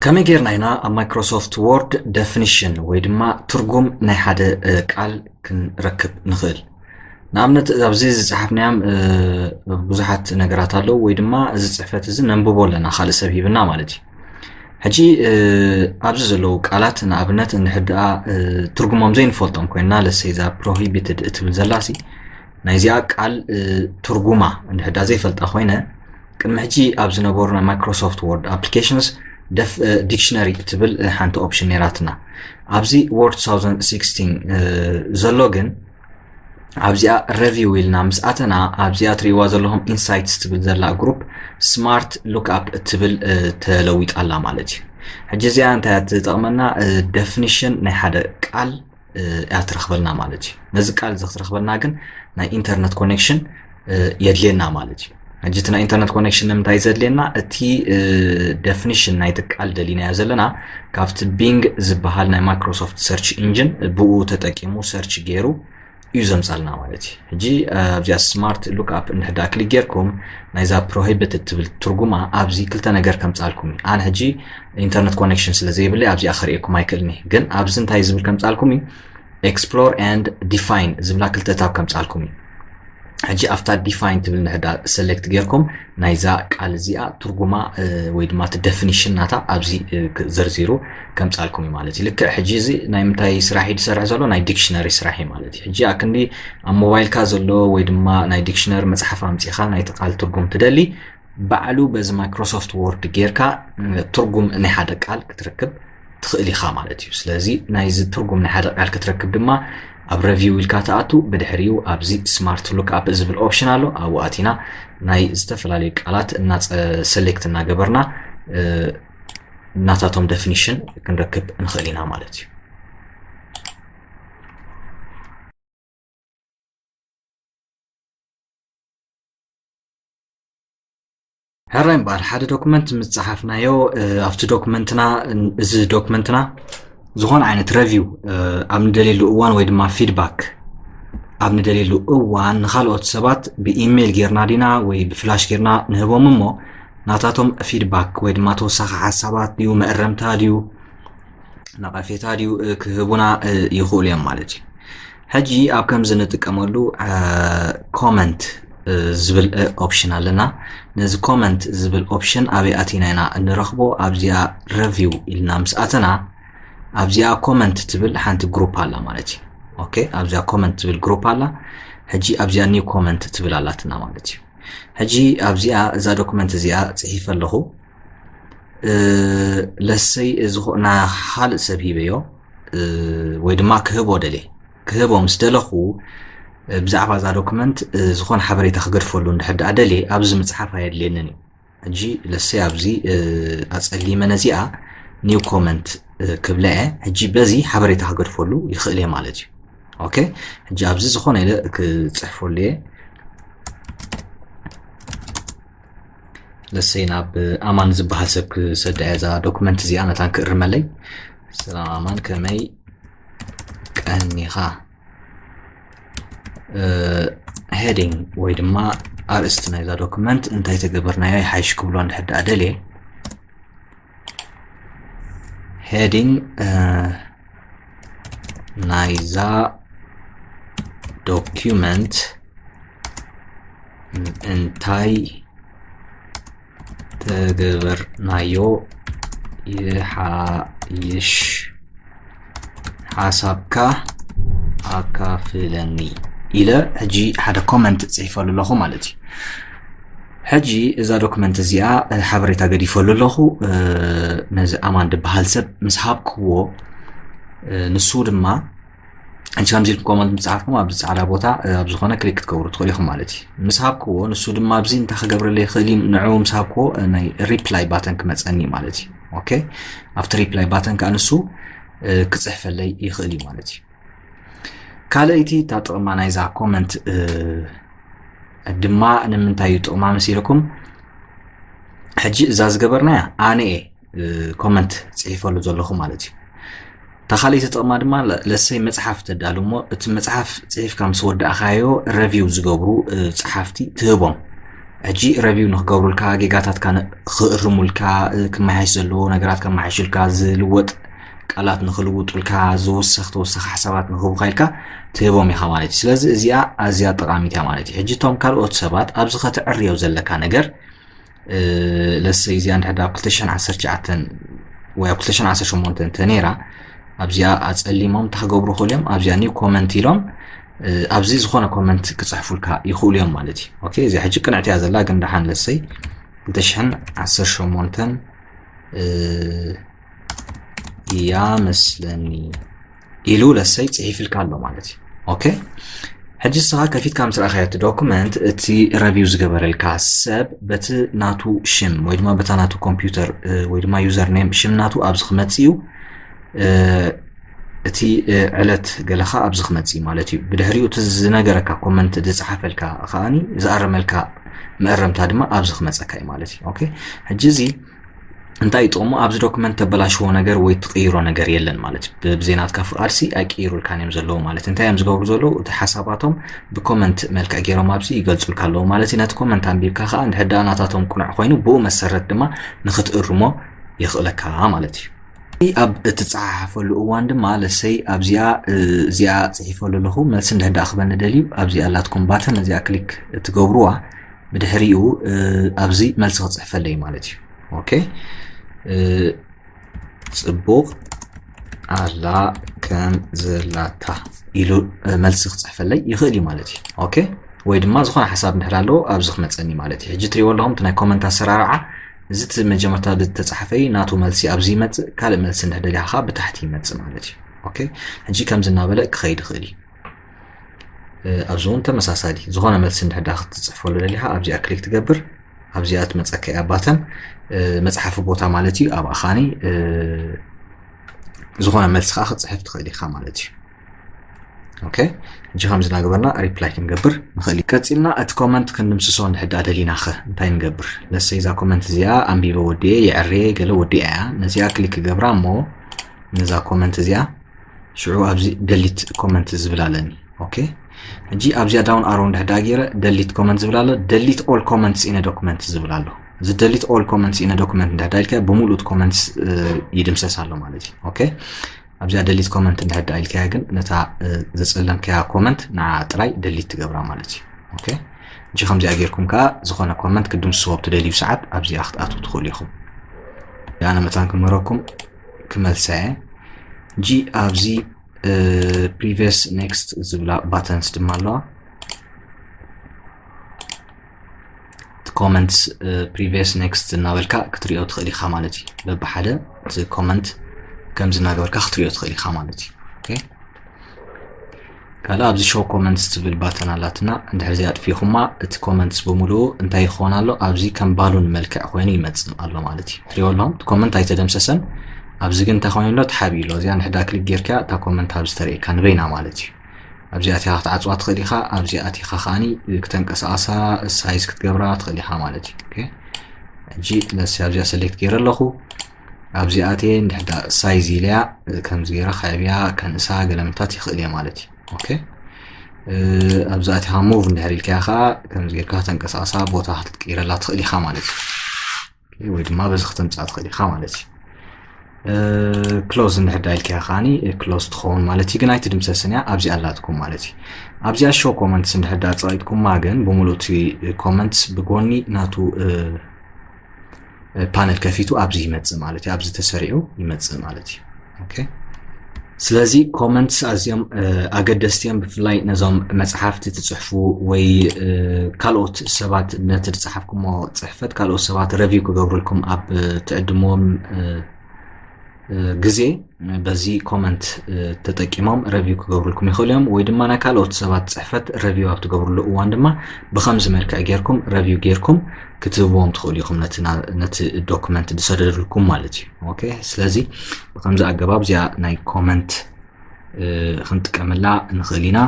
ከመይ ጌርና ኢና ኣብ ማይክሮሶፍት ወርድ ደፊኒሽን ወይ ድማ ትርጉም ናይ ሓደ ቃል ክንረክብ ንኽእል? ንኣብነት ኣብዚ ዝፀሓፍናዮም ብዙሓት ነገራት ኣለዉ ወይ ድማ እዚ ፅሕፈት እዚ ነንብቦ ኣለና ካልእ ሰብ ሂብና ማለት እዩ። ሕጂ ኣብዚ ዘለዉ ቃላት ንኣብነት እንድሕር ደኣ ትርጉሞም ዘይንፈልጦም ኮይና ለሰይ እዛ ፕሮሂቢትድ እትብል ዘላሲ ናይዚኣ ቃል ትርጉማ እንድሕር ደኣ ዘይፈልጣ ኮይነ ቅድሚ ሕጂ ኣብ ዝነበሩ ናይ ማይክሮሶፍት ወርድ ኣፕሊኬሽንስ ዲክሽነሪ እትብል ሓንቲ ኦፕሽን ነይራትና። ኣብዚ ወርድ two thousand sixteen ዘሎ ግን ኣብዚኣ ረቪው ኢልና ምስ ኣተና ኣብዚኣ ትርእይዋ ዘለኹም ኢንሳይትስ ትብል ዘላ ግሩፕ ስማርት ሉክ ኣፕ እትብል ተለዊጣ ኣላ ማለት እዩ። ሕጂ እዚኣ እንታይ እያ ትጠቕመና? ደፊኒሽን ናይ ሓደ ቃል እያ ትረኽበልና ማለት እዩ። ነዚ ቃል እዚ ክትረኽበልና ግን ናይ ኢንተርነት ኮኔክሽን የድልየና ማለት እዩ። ሕጂ እቲ ናይ ኢንተርነት ኮኔክሽን ንምንታይ ዘድልየና? እቲ ደፊኒሽን ናይቲ ቃል ደሊናዮ ዘለና ካብቲ ቢንግ ዝበሃል ናይ ማይክሮሶፍት ሰርች ኢንጂን ብኡ ተጠቂሙ ሰርች ገይሩ እዩ ዘምጻልና ማለት እዩ። ሕጂ ኣብዚኣ ስማርት ሉክ ኣፕ እንድሕዳ ክሊክ ጌርኩም ናይዛ ፕሮሂቢትድ ትብል ትርጉማ ኣብዚ ክልተ ነገር ከምጻልኩም እዩ። ኣነ ሕጂ ኢንተርነት ኮኔክሽን ስለ ዘይብለይ ኣብዚኣ ከርእየኩም ኣይክእልን እየ። ግን ኣብዚ እንታይ ዝብል ከምጻልኩም እዩ? ኤክስፕሎር ኤንድ ዲፋይን ዝብላ ክልተ ታብ ከምጻልኩም እዩ። ሕጂ ኣብታ ዲፋይን ትብል ንሕዳ ሰሌክት ጌርኩም ናይዛ ቃል እዚኣ ትርጉማ ወይ ድማ እቲ ደፊኒሽን ናታ ኣብዚ ዘርዚሩ ከምጻልኩም እዩ ማለት እዩ። ልክዕ ሕጂ እዚ ናይ ምንታይ ስራሕ እዩ ዝሰርሕ ዘሎ? ናይ ዲክሽነሪ ስራሕ እዩ ማለት እዩ። ሕጂ ኣክንዲ ኣብ ሞባይልካ ዘሎ ወይ ድማ ናይ ዲክሽነሪ መጽሓፍ ኣምጺኻ ናይቲ ቃል ትርጉም ትደሊ ባዕሉ በዚ ማይክሮሶፍት ወርድ ጌርካ ትርጉም ናይ ሓደ ቃል ክትረክብ ትኽእል ኢኻ ማለት እዩ። ስለዚ ናይዚ ትርጉም ናይ ሓደ ቃል ክትረክብ ድማ ኣብ ረቪው ኢልካ ትኣቱ። ብድሕሪኡ ኣብዚ ስማርት ሉክ ኣፕ ዝብል ኦፕሽን ኣሎ። ኣብኡ ኣቲና ናይ ዝተፈላለዩ ቃላት እና ሰሌክት እናገበርና ናታቶም ደፊኒሽን ክንረክብ ንኽእል ኢና ማለት እዩ። ሕራይ እምበኣር ሓደ ዶክመንት ምስ ጸሓፍናዮ ኣብቲ ዶክመንትና እዚ ዶክመንትና ዝኾነ ዓይነት ረቪው ኣብ ንደልየሉ እዋን ወይ ድማ ፊድባክ ኣብ ንደልየሉ እዋን ንኻልኦት ሰባት ብኢሜይል ጌርና ዲና ወይ ብፍላሽ ጌርና ንህቦም እሞ ናታቶም ፊድባክ ወይ ድማ ተወሳኺ ሓሳባት ድዩ መእረምታ ድዩ ነቐፌታ ድዩ ክህቡና ይኽእሉ እዮም ማለት እዩ። ሕጂ ኣብ ከምዚ ንጥቀመሉ ኮመንት ዝብል ኦፕሽን ኣለና። ነዚ ኮመንት ዝብል ኦፕሽን ኣበይ ኣቲና ኢና እንረኽቦ? ኣብዚኣ ረቪው ኢልና ምስ ኣተና ኣብዚኣ ኮመንት ትብል ሓንቲ ግሩፕ ኣላ ማለት እዩ። ኦኬ ኣብዚኣ ኮመንት ትብል ግሩፕ ኣላ። ሕጂ ኣብዚኣ ኒው ኮመንት ትብል ኣላትና ማለት እዩ። ሕጂ ኣብዚኣ እዛ ዶክመንት እዚኣ ጽሒፈ ኣለኹ። ለሰይ ዝኾና ካልእ ሰብ ሂበዮ ወይ ድማ ክህቦ ደልየ ክህቦ ምስ ደለኹ ብዛዕባ እዛ ዶክመንት ዝኾነ ሓበሬታ ክገድፈሉ እንድሕር ደኣ ደልየ ኣብዚ ምፅሓፍ ኣየድልየንን እዩ። ሕጂ ለሰይ ኣብዚ ኣፀሊመ ነዚኣ ኒው ኮመንት ክብለ እየ። ሕጂ በዚ ሓበሬታ ክገድፈሉ ይኽእል እየ ማለት እዩ። ኦኬ ሕጂ ኣብዚ ዝኾነ ኢለ ክፅሕፈሉ እየ። ለሰይ ናብ ኣማን ዝበሃል ሰብ ክሰዳ እያ እዛ ዶክመንት እዚኣ መታን ክእርመለይ። ሰላም ኣማን ከመይ ቀኒኻ? ሄዲንግ ወይ ድማ ኣርእስቲ ናይዛ ዶክመንት እንታይ ተገበርናዮ ይሓይሽ ክብሎ እንድሕር ደኣ ደልየ ሄዲንግ ናይዛ ዶኪመንት እንታይ ተገበርናዮ ይሓይሽ ሓሳብካ ኣካፍለኒ ኢለ ሕጂ ሓደ ኮመንት ጽሒፈሉ ኣለኹ ማለት እዩ። ሕጂ እዛ ዶክመንት እዚኣ ሓበሬታ ገዲፈሉ ኣለኹ። ነዚ ኣማን ዝበሃል ሰብ ምስ ሃብክዎ ንሱ ድማ ሕጂ ከምዚ ኢልኩም ኮመንት ምጽሓፍኩም ኣብዚ ጻዕዳ ቦታ ኣብ ዝኾነ ክሊክ ክትገብሩ ትኽእሉ ኢኹም ማለት እዩ። ምስ ሃብክዎ ንሱ ድማ ኣብዚ እንታይ ክገብረለይ ይኽእል እዩ? ንዕኡ ምስ ሃብክዎ ናይ ሪፕላይ ባተን ክመጸኒ ማለት እዩ። ኦኬ ኣብቲ ሪፕላይ ባተን ከዓ ንሱ ክጽሕፈለይ ይኽእል እዩ ማለት እዩ። ካልኣይቲ እታ ጥቕማ ናይዛ ኮመንት ድማ ንምንታይ እዩ ጥቕማ መሲልኩም? ሕጂ እዛ ዝገበርናያ ኣነ እየ ኮመንት ጽሒፈሉ ዘለኹ ማለት እዩ። እታ ካልኣይቲ ጥቕማ ድማ ለሰይ መጽሓፍ ተዳሉ እሞ እቲ መጽሓፍ ጽሒፍካ ምስ ወዳእካዮ ረቪው ዝገብሩ ጸሓፍቲ ትህቦም። ሕጂ ረቪው ንክገብሩልካ፣ ጌጋታትካ ክእርሙልካ፣ ክመሓየሽ ዘለዎ ነገራት ከመሓይሹልካ፣ ዝልወጥ ቃላት ንክልውጡልካ፣ ዝወሰኽ ተወሳኺ ሓሳባት ንክህቡካ ኢልካ ትህቦም ኢኻ ማለት እዩ። ስለዚ እዚኣ ኣዝያ ጠቓሚት እያ ማለት እዩ። ሕጂ እቶም ካልኦት ሰባት ኣብዚ ከተዕርዮ ዘለካ ነገር ለሰይ እዚኣ እንድሕር ኣብ ክልተ ሽሕን ዓሰርተ ትሽዓተን ወይ ኣብ ክልተ ሽሕን ዓሰርተ ሸሞንተን እንተ ነይራ ኣብዚኣ ኣፀሊሞም እንታይ ክገብሩ ይኽእሉ እዮም? ኣብዚኣ ኒው ኮመንት ኢሎም ኣብዚ ዝኾነ ኮመንት ክፅሕፉልካ ይኽእሉ እዮም ማለት እዩ። ኦኬ፣ እዚኣ ሕጂ ቅንዕቲ እያ ዘላ፣ ግን ደሓን ለሰይ ክልተ ሽሕን ዓሰርተ ሸሞንተን እያ መስለኒ ኢሉ ለሰይ ፅሒፍልካ ኣሎ ማለት እዩ። ኦኬ፣ ሕጂ ንስኻ ከፊትካ ምስ ረኣኻዮ እቲ ዶኩመንት እቲ ረቪው ዝገበረልካ ሰብ በቲ ናቱ ሽም ወይ ድማ በታ ናቱ ኮምፒውተር ወይ ድማ ዩዘር ኔም ሽም ናቱ ኣብዚ ክመፅእ እዩ። እቲ ዕለት ገለኻ ኣብዚ ክመፅእ እዩ ማለት እዩ። ብድሕሪኡ እቲ ዝነገረካ ኮመንት ዝፀሓፈልካ ከዓኒ ዝኣረመልካ መእረምታ ድማ ኣብዚ ክመፀካ እዩ ማለት እዩ። ኦኬ፣ ሕጂ እዚ እንታይ እዩ ጥቕሙ? ኣብዚ ዶክመንት ተበላሽዎ ነገር ወይ ትቕይሮ ነገር የለን ማለት እዩ። ብዘይናትካ ፍቓድሲ ኣይቅይሩልካን እዮም ዘለዉ ማለት እዩ። እንታይ እዮም ዝገብሩ ዘለዉ? እቲ ሓሳባቶም ብኮመንት መልክዕ ገይሮም ኣብዚ ይገልጹልካ ኣለዉ ማለት እዩ። ነቲ ኮመንት ኣንቢብካ ከዓ እንድሕር ደኣ ናታቶም ቅኑዕ ኮይኑ ብኡ መሰረት ድማ ንክትእርሞ የኽእለካ ማለት እዩ። ኣብ እትፀሓሓፈሉ እዋን ድማ ለሰይ ኣብዚኣ እዚኣ ፅሒፈሉ ኣለኹ መልሲ እንድሕር ደኣ ክበኒ ደልዩ ኣብዚኣ ኣላትኩም ባተን እዚኣ ክሊክ እትገብሩዋ ብድሕሪኡ ኣብዚ መልሲ ክፅሕፈለይ ማለት እዩ። ኦኬ፣ ፅቡቕ ኣላ ከም ዘላታ ኢሉ መልሲ ክፅሕፈለይ ይኽእል እዩ ማለት እዩ። ኦኬ፣ ወይ ድማ ዝኾነ ሓሳብ እንድሕር ኣለዎ ኣብዚ ክመፀኒ ማለት እዩ። ሕጂ ትሪእዎ ኣለኹም እቲ ናይ ኮመንት ኣሰራርዓ እዚ እቲ መጀመርታ ዝተፃሓፈ እዩ፣ ናቱ መልሲ ኣብዚ ይመፅእ፣ ካልእ መልሲ እንድሕር ደሊኻ ከዓ ብታሕቲ ይመፅእ ማለት እዩ። ኦኬ፣ ሕጂ ከምዚ እናበለ ክኸይድ ይኽእል እዩ። ኣብዚ እውን ተመሳሳሊ ዝኾነ መልሲ እንድሕር ደኣ ክትፅሕፈሉ ደሊኻ ኣብዚኣ ክሊክ ትገብር ኣብዚኣ ትመፀካ እያ ባተን መፅሓፊ ቦታ ማለት እዩ። ኣብኣ ኻኒ ዝኾነ መልሲ ከዓ ክትፅሕፍ ትኽእል ኢኻ ማለት እዩ። ኦኬ፣ ሕጂ ከምዚ እናገበርና ሪፕላይ ክንገብር ንኽእል። ቀፂልና እቲ ኮመንት ክንድምስሶ እንድሕር ደኣ ደሊና ኸ እንታይ ንገብር? ለሰይ እዛ ኮመንት እዚኣ ኣንቢበ ወዲኤ የዕርየ ገለ ወዲኣ እያ። ነዚኣ ክሊክ ክገብራ እሞ ነዛ ኮመንት እዚኣ ሽዑ ኣብዚ ደሊት ኮመንት ዝብል ኣለኒ። ኦኬ፣ ሕጂ ኣብዚኣ ዳውን ኣሮ እንድሕር ደኣ ገይረ ደሊት ኮመንት ዝብል ኣሎ። ደሊት ኦል ኮመንትስ ኢነ ዶክመንት ዝብል ኣሎ። እዚ ደሊት ኦል ኮመንትስ ኢነ ዶክመንት እንድሕር ደኣ ኢልካ ብምሉእ እቲ ኮመንትስ ይድምሰስ ኣሎ ማለት እዩ። ኦኬ፣ ኣብዚኣ ደሊት ኮመንት እንድሕር ደኣ ኢልካያ ግን ነታ ዘፀለምካያ ኮመንት ንዓ ጥራይ ደሊት ትገብራ ማለት እዩ። ኦኬ፣ ሕጂ ከምዚኣ ጌርኩም ከዓ ዝኾነ ኮመንት ክትድምስስዎ ኣብ ትደልዩ ሰዓት ኣብዚኣ ክትኣትዉ ትኽእሉ ኢኹም። ኣነ መታን ክምህረኩም ክመልሳ እየ። ሕጂ ኣብዚ ፕሪቪየስ ኔክስት ዝብላ ባተንስ ድማ ኣለዋ። ኮመንትስ ፕሪቪየስ ኔክስት እናበልካ ክትሪኦ ትኽእል ኢኻ ማለት እዩ። በብሓደ እቲ ኮመንት ከምዚ እናገበርካ ክትሪኦ ትኽእል ኢኻ ማለት እዩ። ኦኬ፣ ካልእ ኣብዚ ሾው ኮመንትስ ትብል ባተን ኣላትና። እንድሕር እዚኣ ኣጥፊኹማ እቲ ኮመንትስ ብምሉኡ እንታይ ይኸውን ኣሎ? ኣብዚ ከም ባሉን መልክዕ ኮይኑ ይመጽእ ኣሎ ማለት እዩ። ትሪኦ ኣለኹም እቲ ኮመንት ኣይተደምሰሰን። ኣብዚ ግን እንታይ ኮይኑ ኣሎ? ተሓቢኡ ኣሎ። እዚኣ እንድሕር ደኣ ክሊክ ጌርካ እታ ኮመንት ኣብዚ ተርእየካ ንበይና ማለት እዩ። ኣብዚ ኣቲኻ ክትዓጽዋ ትኽእል ኢኻ። ኣብዚ ኣቲኻ ከዓኒ ክተንቀሳቐሳ ሳይዝ ክትገብራ ትኽእል ኢኻ ማለት እዩ። ኦኬ፣ ሕጂ ለሲ ኣብዚኣ ሰሌክት ገይረ ኣለኹ። ኣብዚ ኣትየ እንድሕር ደኣ ሳይዝ ኢለያ ከምዚ ገይረ ከዕብያ ከንእሳ ገለምታት ይኽእል እየ ማለት እዩ። ኦኬ፣ ኣብዚ ኣቲኻ ሙቭ እንድሕር ኢልካያ ከዓ ከምዚ ጌርካ ተንቀሳቕሳ ቦታ ክትቅይረላ ትኽእል ኢኻ ማለት እዩ። ኦኬ፣ ወይ ድማ በዚ ከተምፅኣ ትኽእል ኢኻ ማለት እዩ። ክሎዝ እንድሕር ደኣ ኢልካያ ከዓኒ ክሎዝ ትኸውን ማለት እዩ። ግን ኣይትድምሰስን እያ፣ ኣብዚ ኣላትኩም ማለት እዩ። ኣብዚኣ ሾው ኮመንትስ እንድሕር ደኣ ፀቒጥኩማ ግን ብምሉእ እቲ ኮመንትስ ብጎኒ ናቱ ፓነል ከፊቱ ኣብዚ ይመጽእ ማለት እዩ። ኣብዚ ተሰሪዑ ይመጽእ ማለት እዩ። ኦኬ፣ ስለዚ ኮመንትስ ኣዝዮም ኣገደስቲ እዮም። ብፍላይ ነዞም መጽሓፍቲ ትጽሕፉ ወይ ካልኦት ሰባት ነቲ ዝጸሓፍኩሞ ጽሕፈት ካልኦት ሰባት ረቪው ክገብሩልኩም ኣብ ትዕድምዎም ግዜ በዚ ኮመንት ተጠቂሞም ረቪው ክገብሩልኩም ይኽእሉ እዮም። ወይ ድማ ናይ ካልኦት ሰባት ጽሕፈት ረቪው ኣብ ትገብሩሉ እዋን ድማ ብኸምዚ መልክዕ ጌርኩም ረቪው ጌርኩም ክትህብዎም ትኽእሉ ኢኹም ነቲ ዶክመንት ዝሰደዱልኩም ማለት እዩ። ኦኬ፣ ስለዚ ብኸምዚ ኣገባብ እዚኣ ናይ ኮመንት ክንጥቀመላ ንኽእል ኢና።